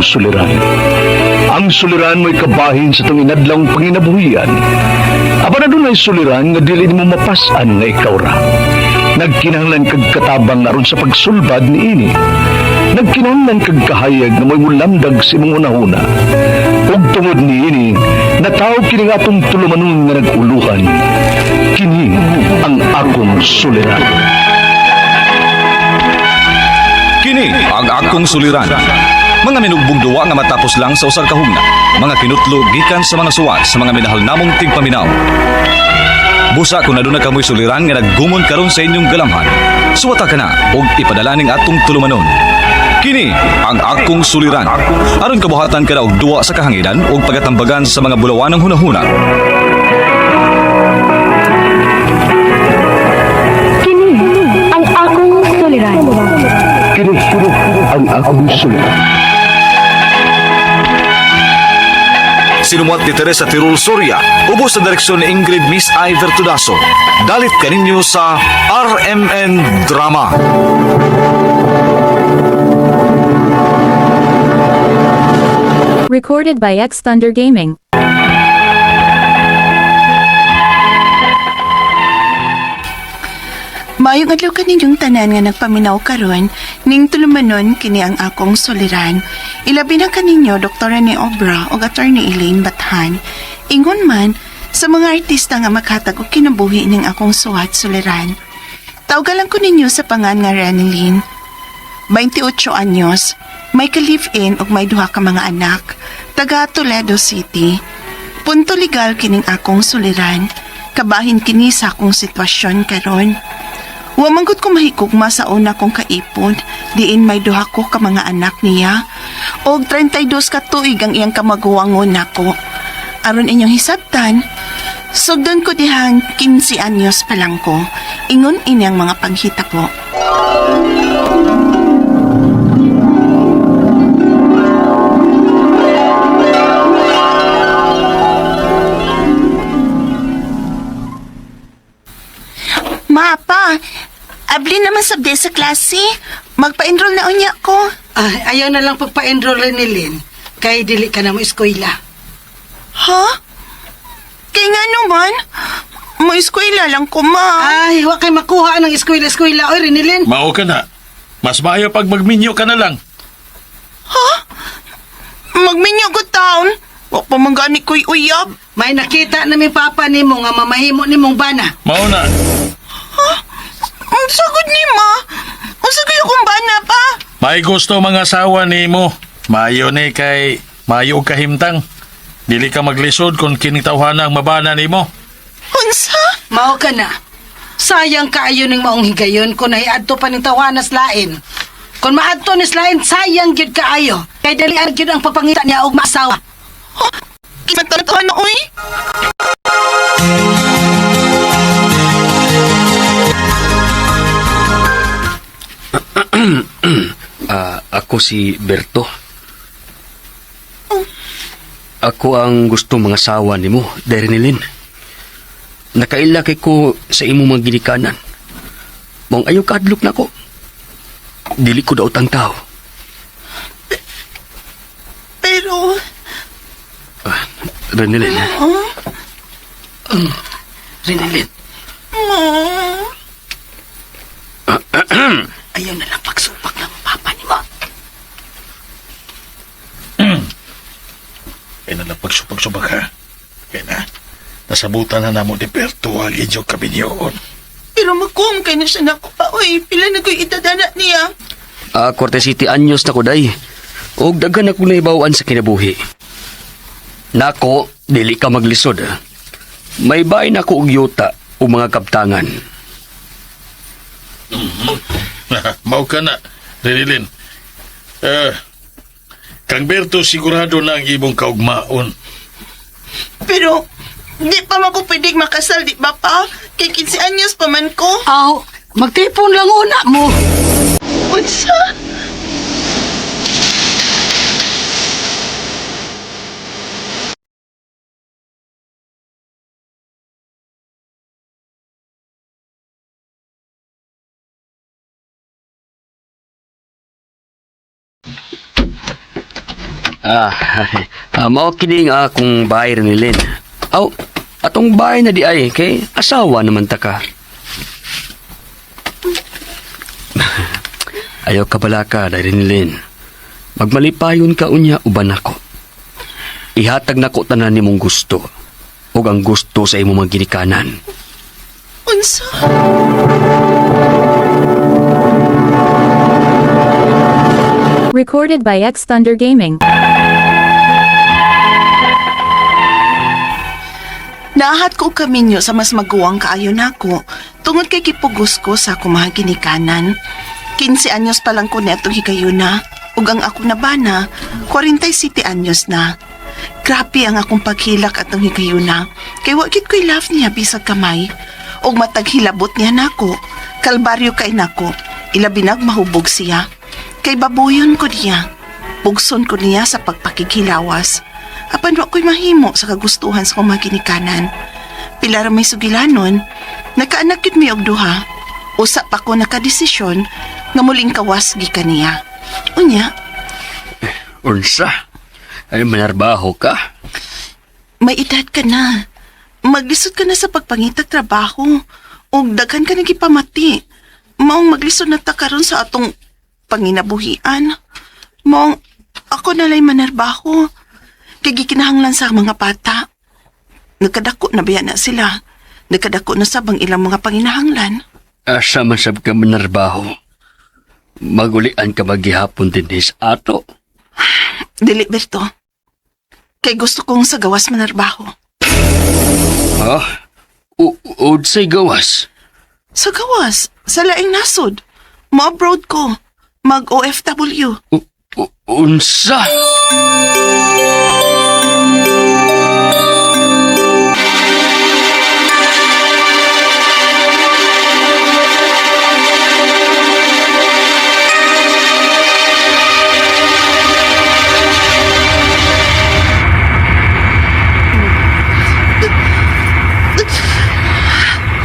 Suliran. Ang suliran mo'y kabahin sa itong inadlang panginabuhian. Apan adunay suliran nga dili nimo mapas-an nga ikaw ra. Nagkinahanglan kag katabang aron sa pagsulbad niini. Nagkinahanglan kag kahayag nga mo'y mulamdag sa imong hunahuna. Ug tungod niini, nataw kini nga atong tulumanon nga nag-uluhan. Kini ang akong suliran. Kini ang akong suliran. Mga minugbong duwa nga matapos lang sa usag kahugna. Mga kinutlo gikan sa mga suwat sa mga minahal namong tigpaminaw. Busa kung aduna kamoy suliran nga naggumon karon sa inyong galamhan. Suwata ka na og ipadala ning atong tulumanon. Kini ang akong suliran. Aron kabuhatan ka na og duwa sa kahanginan ug pagatambagan sa mga bulawanang hunahuna. Kini ang akong suliran. Kini ang akong suliran. Sinumuat ni Teresa Tirul Soria, ubos sa direksyon ni Ingrid Miss I. Vertudaso. Dalit kaninyo sa RMN Drama. Recorded by X Thunder Gaming. Maayong adlaw kaninyong tanan nga nagpaminaw karon ning tulumanon kini ang akong suliran. Ilabi na kaninyo Dr. Rene Obra ug Attorney Elaine Bathan. Ingon man sa mga artista nga makatag og kinabuhi ning akong suwat suliran. Tawgalan ko ninyo sa pangan nga Renilyn. 28 anyos, may ka-live-in ug may duha ka mga anak, taga Toledo City. Punto legal kining akong suliran. Kabahin kini sa akong sitwasyon karon. Wa man gud ko mahikugma sa una kong kaipon, diin may duha ko ka mga anak niya. Og 32 ka tuig ang iyang kamaguwangon nako. Aron inyong hisabtan, sugdon ko dihang 15 anyos pa lang ko. Ingon ini ang mga panghita ko. Mapa, abli naman sabdi sa klase. Magpa-enroll na unya ko. Ay, ayaw na lang pagpa-enroll ni Lynn. Kay dili ka na mo eskwela. Ha? Kay nga naman, mo eskwela lang ko, ma. Ay, wa kay makuha ng eskwela-eskwela. Oy, Renilyn. Mao ka na. Mas maayo pag magminyo ka na lang. Magminyo ko taon. Wa pa man gani ko'y uyab. May nakita na mi papa nimo nga mamahimo nimong bana. Mao na. Ang sagot ni ma. Ang sagot akong bana pa. May gusto mga asawa nimo. Maayo ni kay maayo og kahimtang. Dili ka maglisod kung kining tawhana ang mabana nimo. Unsa? Mao ka na. Sayang kaayo ning maong higayon kung nahiadto pa ning tawanas lain. Kung maadto ni lain, sayang gyud kaayo. Kay dali gyud ang pagpangita niya og maasawa. Imatatawa na, uy. Ah, ako si Berto. Ako ang gusto mga sawa nimo, Derinilin. Nakaila kay ko sa imong mga ginikanan. Mong ayaw kaadlok na ko. Dili ko daotang tao. Pero, Ah, Renilyn, Renilyn, ma... ayaw na lang pagsupak ng papa nimo. Kaya na lang pagsubag-subag ha. Kaya na. Nasabutan na namo ni Berto ang inyong kabinyoon. Pero magkuhong kay na siya nako pa, uy. Pila na ko'y itadana niya. Ah, Corte City anyos na ko day. Og daghan ako nahibaw-an sa kinabuhi. Nako, dili ka maglisod. May bain ako og yuta o mga kaptangan. Mao ka na, Renilyn. Eh, kang Berto sigurado na ang imong kaugmaon. Pero, di pa man ko pwedeng makasal, di ba pa? Kay 15 anyos pa man ko. Aw, magtipon lang una mo. Unsa? Ah, mao kini nga akong bahay Renilyn. Aw, atong bahay na di ay kay asawa naman ta ka. Ayaw ka bala ka, Renilyn. Magmalipayon ka unya uban ako. Ihatag nako tanan nimong gusto ug ang gusto sa imong mga ginikanan. Unsa? Recorded by X Thunder Gaming. Naahat ko og kaminyo sa mas maguwang kaayo nako tungod kay gipugos ko sa akong mga ginikanan. 15 anyos pa lang ko niadtong higayuna ug ang akong nabana 47 anyos na. Grabe ang akong paghilak atong higayuna kay wa gid ko'y love niya bisag kamay. Ug matag hilabot niya nako, kalbaryo kay nako, ilabi nag mahubog siya. Kay babuyon ko niya. Pugson ko niya sa pagpakighilawas. Apan wa ko'y mahimo sa kagustuhan sa akong mga ginikanan. Pila ra may sugilanon, nakaanak gyud mi og duha. Usa pa ko nakadesisyon nga muling kawas gikan niya. Unya, Unsa? Ay manarbaho ka? may edad ka na. Maglisod ka na sa pagpangitag trabaho. Ug daghan ka nagipamati. Maong maglisod na ta karon sa atong panginabuhian. Maong ako na lay manarbaho. Kay gikinahanglan sa mga bata. Nagkadako na biya na sila. Nagkadako na sab ang ilang mga panginahanglan. Asa man sab ka manarbaho? Magulian ka maghihapon din sa ato. Dili, Berto. Kay gusto kong sa gawas manarbaho. Ha? Unsay gawas? Sa gawas, sa laing nasod. Mo-abroad ko. Mag-OFW. Unsa?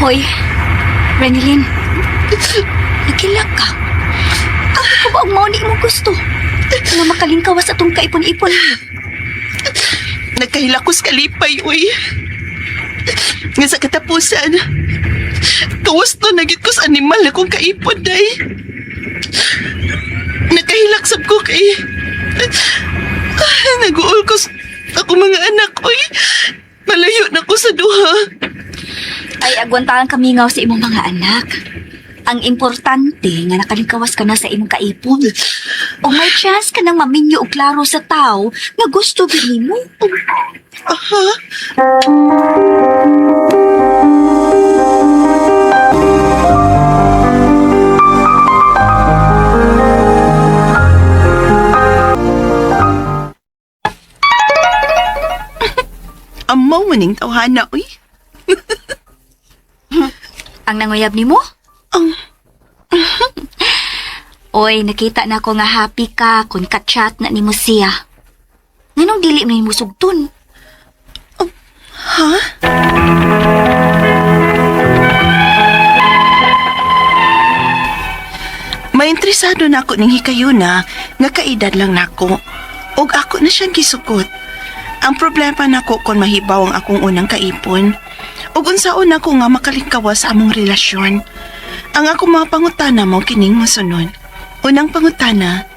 Hoy, Renilyn. Nagkilak ka. Ako ko ba ang mao ni imong gusto? Nga makalingkawas atong kaipon-ipon. Nagkahilakos kalipay, uy. Nga sa katapusan, kawas to nagit ko sa animal akong kaipon, day. Nagkahilak sab ko kay... Naguol ko sa ako mga anak, uy. Malayo na ko sa duha. Ay, agwantahan kamingaw sa imong mga anak. Ang importante nga nakalingkawas ka na sa imong kaipon. O may chance ka nang maminyo og klaro sa tao nga gusto gid nimo. Aha. Amaw maning tawhana, uy. Ang nanguyab nimo? Ang Oy, nakita na ko nga happy ka kung ka-chat na nimo siya. Nganong dili man nimo sugtun? Ha? Mainteresado na ako ning hikayuna nga kaedad lang nako. Ug ako na siyang gisukot. Ang problema nako kung mahibaw ang akong unang kaipon. Ug unsaon nako nga makalingkawas sa among relasyon. Ang akong mga pangutana mo kining mosunod. Unang pangutana,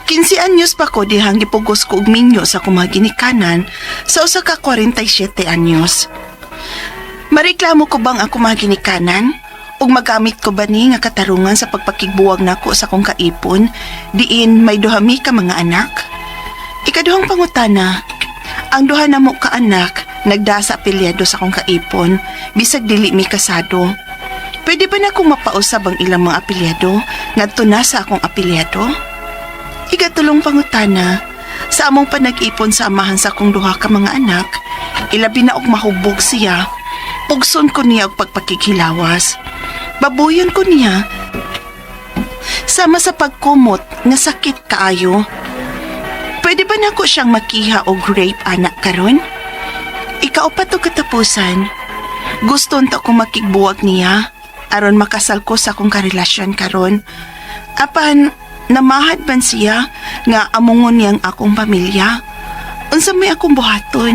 15 anyos pa ko dihang gipugos ko og minyo sa akong mga ginikanan sa usa ka 47 anyos. Mareklamo ko bang ako mga ginikanan? Ug magamit ko ba ni nga katarungan sa pagpakigbuwag nako sa akong kaipon diin may duha mi ka mga anak? Ikaduhang pangutana, ang duha namo ka anak nagda sa apelyido sa akong kaipon bisag dili mi kasado. Pwede ba na akong mapausab ang ilang mga apelyido ngadto na sa akong apelyido? Ikatulong pangutana, sa among panag-ipon sa amahan sa akong duha ka mga anak, ilabi na og mahubog siya, pugson ko niya og pagpakighilawas. Babuyon ko niya, sama sa pagkumot nga sakit kaayo. Pwede ba nako siyang makiha og rape anak karon? Ikaw pa to katapusan. Gusto unta ko makigbuwag niya aron makasal ko sa akong karelasyon karon. Apan namahad man siya nga amongon niyang akong pamilya. Unsa may akong buhaton?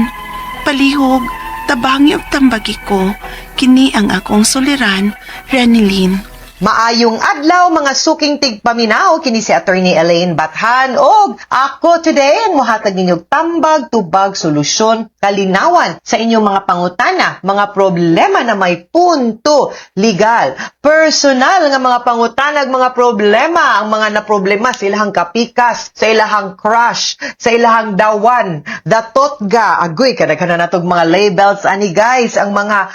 Palihog, tabangi og tambagi ko. Kini ang akong suliran, Renilyn. Maayong adlaw, mga suking tigpaminaw, kini si Attorney Elaine Bathan og ako today ang mohatag ninyo og tambag, tubag, solusyon, kalinawan sa inyong mga pangutana, mga problema na may punto legal, personal nga mga pangutana ug mga problema, ang mga naproblema sa ilahang kapikas, sa ilahang crush, sa ilahang dawan, datotga, agoy, kadaghan na natog mga labels ani, guys, ang mga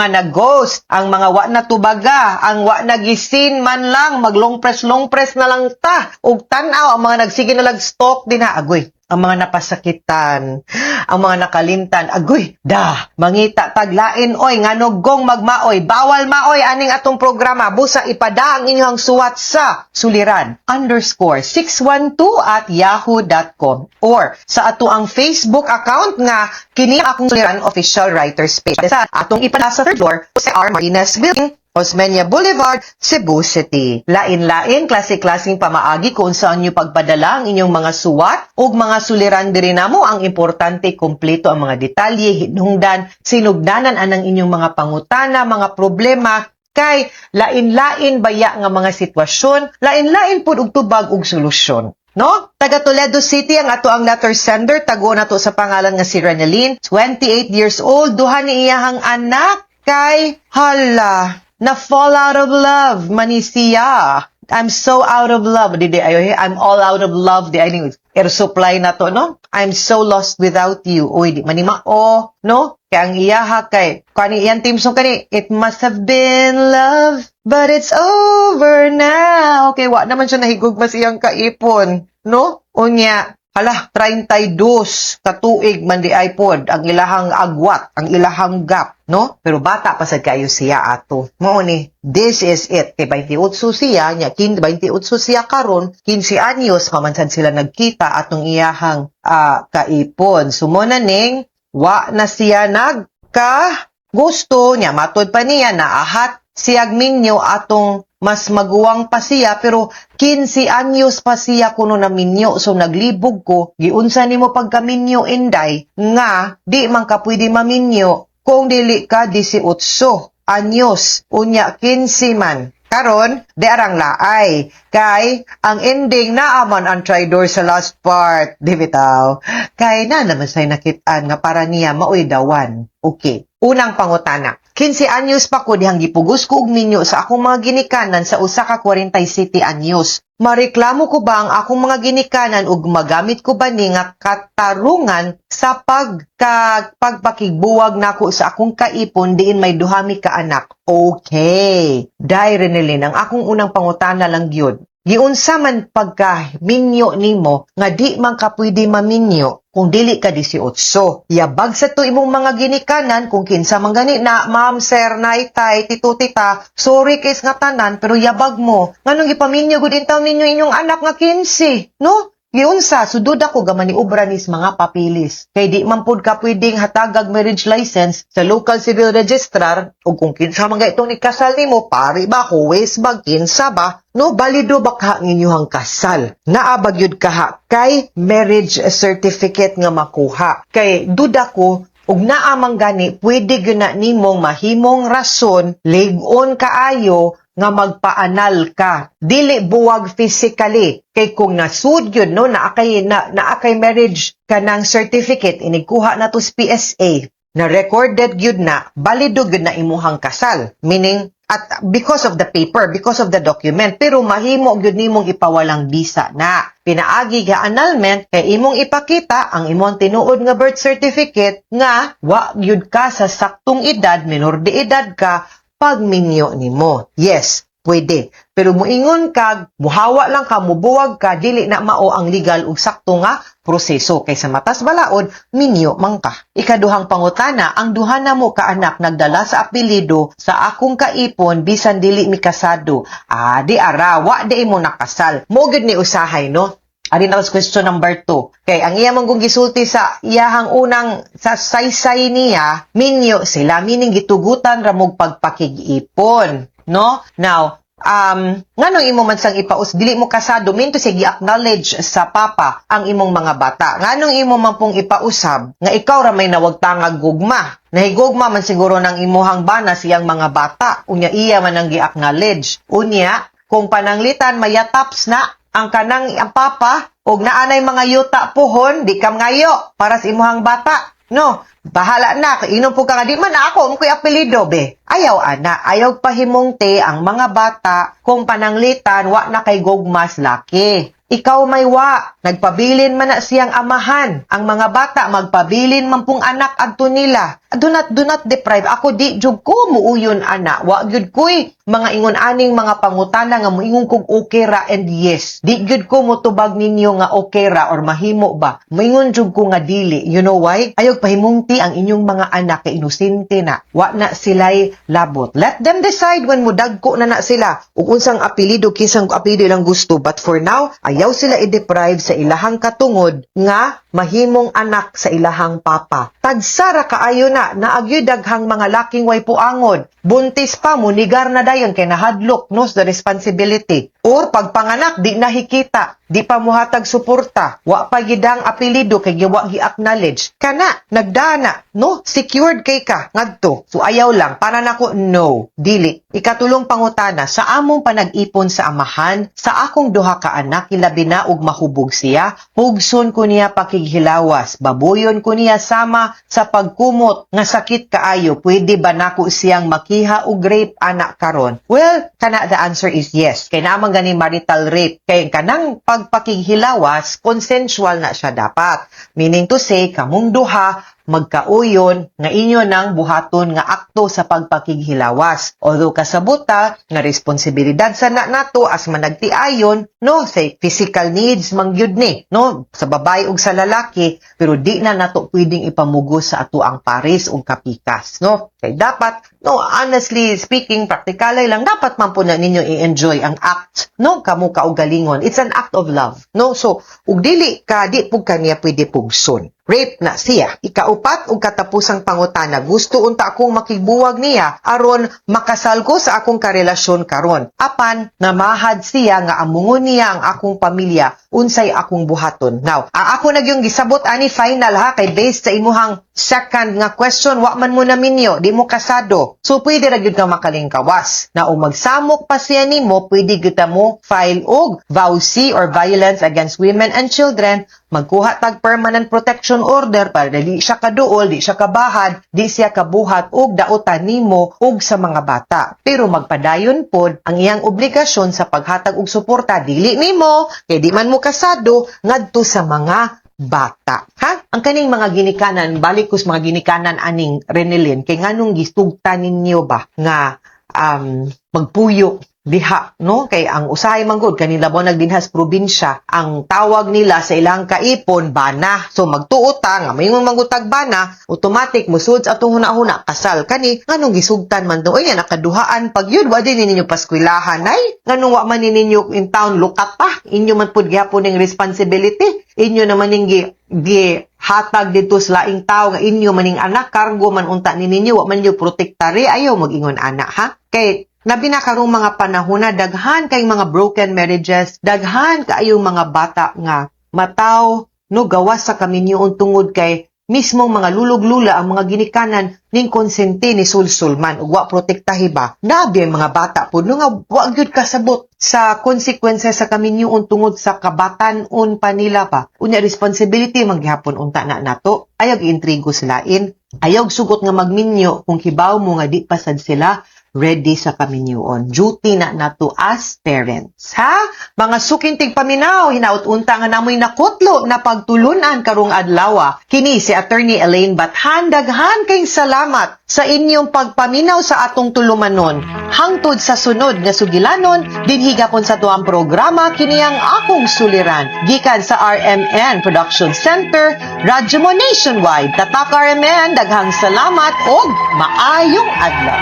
nag-ghost, ang mga wa na tubaga, ang wa nagisin man lang, mag long press, long press na lang ta. Ug tan-aw ang mga nagsige na lag stalk din ha, agoy, ang mga napasakitan, ang mga nakalimtan, agoy, da, mangita taglain oy, ngano gong magmaoy, bawal maoy aning atong programa, busa ipada ang inyong suwat sa suliran_612@yahoo.com or sa ato ang Facebook account nga kini Akong Suliran Official Writers Page. Sa atong ipada sa third floor sa R. Martinez Building, Osmeña Boulevard, Cebu City. Lain-lain, klase-klaseng pamaagi kung saan nyo pagpadala ang inyong mga suwat ug mga suliran diri namo. Ang importante, kompleto ang mga detalye, hinungdan, sinugdanan anang inyong mga pangutana, mga problema, kay lain-lain baya nga mga sitwasyon, lain-lain pud og tubag ug solusyon. No? Taga Toledo City ang ato ang letter sender, tago na to sa pangalan nga si Reneline, 28 years old, duha ni iyahang anak kay hala, na fall out of love mani siya. I'm so out of love. Di di ayo, I'm all out of love di ay air supply na to, no? I'm so lost without you. Uy, di man ni mao, no? Kay ang iyaha kay kani iyang theme song kani, "It must have been love, but it's over now." Okay, wa naman siya nahigugma sa iyang kaipon, no? Unya, hala, 32 katuig man di ay pod ang ilahang agwat, ang ilahang gap, no? Pero bata pa sad kayo siya ato. Mao ni, this is it. Kay 28 siya, nya kin 28 siya karon, 15 anyos pa man sad sila nagkita atong iyahang kaipon. So mo na ning wa na siya nagka gusto niya, matod pa niya naahat siyag minyo atong mas maguwang pa siya, pero 15 anyos pa siya kuno na minyo. So naglibog ko, giunsa nimo pagkaminyo, inday, nga di man ka pwede maminyo kung dili ka 18 anyos, unya 15 man karon di arang laay kay ang ending naaman ang traidor sa last part, di bitaw, kay na naman say nakit-an nga para niya maoy dawan. Okay, unang pangutana. 15 anyos pa ko dihang gipugos ko og minyo sa akong mga ginikanan sa usa ka 47 anyos. Mareklamo ko ba ang akong mga ginikanan ug magamit ko ba ni nga katarungan sa pagpakigbuwag nako sa akong kaipon diin may duha mi ka anak? Okay. Dai Renelyn, ang akong unang pangutana lang gyud. Giunsa man pagka minyo nimo nga di man ka pwede maminyo kung dili ka 18? Yabag sa to imong mga ginikanan kung kinsa man gani na, ma'am, sir, nay, tay, tito, tita, sorry kay nga tanan, pero yabag mo. Nganong gipaminyo gud intaw ninyo inyong anak nga 15, no? Giunsa, sudod ako ga maniobra nis mga papilis. Kay di man pud ka pwedeng hatagag marriage license sa local civil registrar ug kung kinsa man itong nikasal nimo, pari ba, huwes ba, kinsa ba, no, balido ba ka ang inyong kasal? Naa ba gyud kaha kay marriage certificate nga makuha? Kay duda ko, ug naa man gani, pwede gyud na nimong mahimong rason, lig-on kaayo, nga magpa-annul ka. Dili buwag physically. Kay kung nasud yun, no, naa kay marriage kanang certificate, inigkuha na to sa PSA, na recorded gyud na, balido gyud na imuhang kasal. Meaning, at because of the paper, because of the document, pero mahimo gyud nimong ipawalang bisa na. Pinaagi ga annulment kay imong ipakita ang imong tinuod nga birth certificate nga wa gyud ka sa saktong edad, minor de edad ka pagminyo nimo. Yes, pwede. Pero muingon ka, muhawa lang ka, mubuwag ka, dili na mao ang legal ug sakto nga proseso. Kay sa matas balaod, minyo man ka. Ikaduhang pangutana, ang duha na mo ka anak nagdala sa apelyido sa akong kaipon bisan dili mi kasado. Ah, di ara, wa di mo nakasal. Mo gyud ni usahay, no? Ari na question number 2. Kay ang iya mong gisulti sa iyahang unang sa saysay niya, minyo sila, meaning gitugutan ra mog pagpakig-ipon, no? Now, Nganong imo man sang ipaus, dili mo kasado, minto siya gi-acknowledge sa papa ang imong mga bata. Nganong imo man pong ipausab nga ikaw ra may nawagtangag gugma? Nahigugma man siguro ng imuhang bana siyang mga bata. Unya iya man ang gi-acknowledge. Unya, kung pananglitan mayataps na ang kanang ang papa og naanay mga yuta puhon, di ka ngayo para sa imuhang bata. No, bahala na. Inom po ka nga, di man ako, mo ko'y apelido, be. Ayaw, ana. Ayaw pahimungte ang mga bata kung pananglitan, wa na kay gugmas laki. Ikaw may wa. Nagpabilin man na siyang amahan. Ang mga bata, magpabilin man pong anak adto nila. Do not deprive. Ako di jud ko muuyon ana. Wa gyud ko'y mga ingon aning mga pangutana nga moingon kog okay ra and yes. Di gyud ko motubag ninyo nga okay ra or mahimo ba. Moingon jud ko nga dili. You know why? Ayaw pahimungti ang inyong mga anak kay inosente na. Wa na sila'y labot. Let them decide when mudagko na na sila ug unsang apelyido, kinsang apelyido ilang gusto. But for now, ayaw sila i-deprive sa ilahang katungod nga mahimong anak sa ilahang papa. Tagsara kaayo na, naagyoy daghang mga laking way puangon. Buntis pa, munigar na dayon kay nahadlok no sa responsibility. Or pagpanganak, di nahikita, di pa muhatag suporta, wa pa gidang apelyido kay giwa gi-acknowledge. Kana, nagdana, no? Secured kay ka, ngadto. So ayaw lang, para nako, no, dili. Ikatulong pangutana, sa among panag-ipon sa amahan, sa akong duha ka anak, ilabi na og mahubog siya, pugson ko niya pakighilawas, babuyon ko niya sama sa pagkumot nga sakit kaayo, pwede ba nako siyang makiha og rape anak karon? Well, kana the answer is yes. Kay naman gani marital rape. Kay kanang pagpakighilawas, consensual na siya dapat. Meaning to say, kamong duha, magkauyon nga inyo nang buhaton nga akto sa pagpakighilawas. Although kasabuta nga responsibilidad sa na nato as managtiayon, no, say physical needs man gyud ni, no, sa babae ug sa lalaki, pero di na nato pwedeng ipamugos sa ato ang pares ug kapikas, no? Kay dapat, no, honestly speaking, praktikalay lang dapat man po na ninyo i-enjoy ang act, no, kamo kaugalingon. It's an act of love, no? So, ug dili ka di pug kaniya pwede pugson. Rape na siya. Ikaupat ug katapusang pangutana, gusto unta akong makigbuwag niya aron makasal ko sa akong karelasyon karon. Apan namahad siya nga amungon niya ang akong pamilya, unsay akong buhaton? Now, ang ako nagyong gisabot ani final ha, kay based sa imuhang second nga question, wa man mo na minyo, di mo kasado. So pwede ra gyud ka makalingkawas. Na og magsamok pa siya nimo, pwede gyud ta mo file og VAWC or Violence Against Women and Children, magkuha tag permanent protection order para dili siya kaduol, di siya kabahad, di siya kabuhat og dautan nimo ug sa mga bata. Pero magpadayon pod ang iyang obligasyon sa paghatag og suporta dili nimo kay di man mo kasado ngadto sa mga bata. Ha? Ang kaning mga ginikanan, balik ko sa mga ginikanan aning Renelin, kay nganong gisugtan ninyo ba nga magpuyo diha, no? Kay ang usahay man gud kanila mo nagdinhas probinsya, ang tawag nila sa ilang kaipon bana. So magtuo ta nga maingon man gud tag bana, automatic musud sa atong huna-huna kasal kani. Nganong gisugtan man do ay nakaduhaan pag yun, wa din ninyo paskwilahan ay nganong wa man ni ninyo in town lukat pa inyo man pud gihapon ning responsibility inyo naman ning gi hatag dito sa laing tao nga inyo maning anak, kargo man unta ni ninyo, wa man ninyo protektare. Ayaw mag-ingon ana ha, kay labi na karong mga panahon na daghan kay mga broken marriages, daghan kaayong mga bata nga mataw, no, gawas sa kaminyoon tungod kay mismong mga lulog-lula ang mga ginikanan ning konsente ni sulsul man ug wa protektahi ba. Nabi ang mga bata pud, no, nga wa gyud kasabot sa consequences sa kaminyoon tungod sa kabatan-on pa nila pa. Unya responsibility man gihapon unta na nato. Ayaw intrigo sa lain, ayaw sugot nga magminyo kung kibaw mo nga di pa sad sila ready sa kaminyoon. Duty na nato as parents. Ha? Mga suking tigpaminaw, hinaut unta nga namoy nakutlo na pagtulunan karong adlaw. Kini si Attorney Elaine Bathan, daghan kay salamat sa inyong pagpaminaw sa atong tulumanon. Hangtod sa sunod nga sugilanon, dinhi gapon sa tuang programa kini ang akong suliran. Gikan sa RMN Production Center, Radyo Mo Nationwide. Tatak RMN, daghang salamat og maayong adlaw.